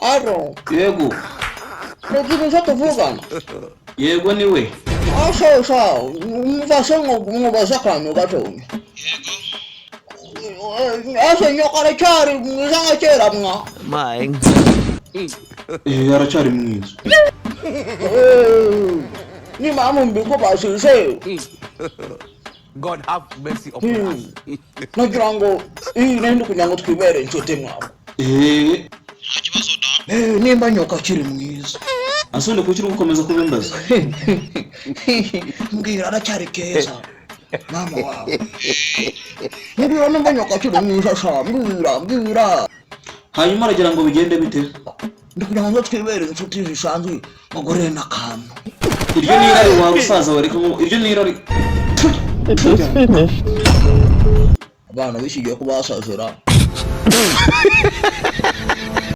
Allo? Yego. Ni tuvugana? Yego, niwe. Ashosha, umva se, nkubaza akantu gatonya. Ese nyoka aracyari mwiza nka kera mwa? Mine. Aracyari mwiza. N'impamvu mbikubajije, God have mercy upon us. Nagira ngo iyi nari ndi kugira ngo twibere inshuti mwabo. Nimba nyoka akiri mwiza. Asonde, kuki uri gukomeza kubimbaza? Mbwira, aracyari keza mama wawe? Mbwira nimba nyoka akiri mwiza sha, mbwira, mbwira. Hanyuma aragira ngo bigende bite? Ndi kugira ngo twibere inshuti zisanzwe, bagorere n'akantu. Iryo ni irari wa rusaza we, reka ngo iryo ni irari. It is finished. Abana b'iki gihe ko basazira.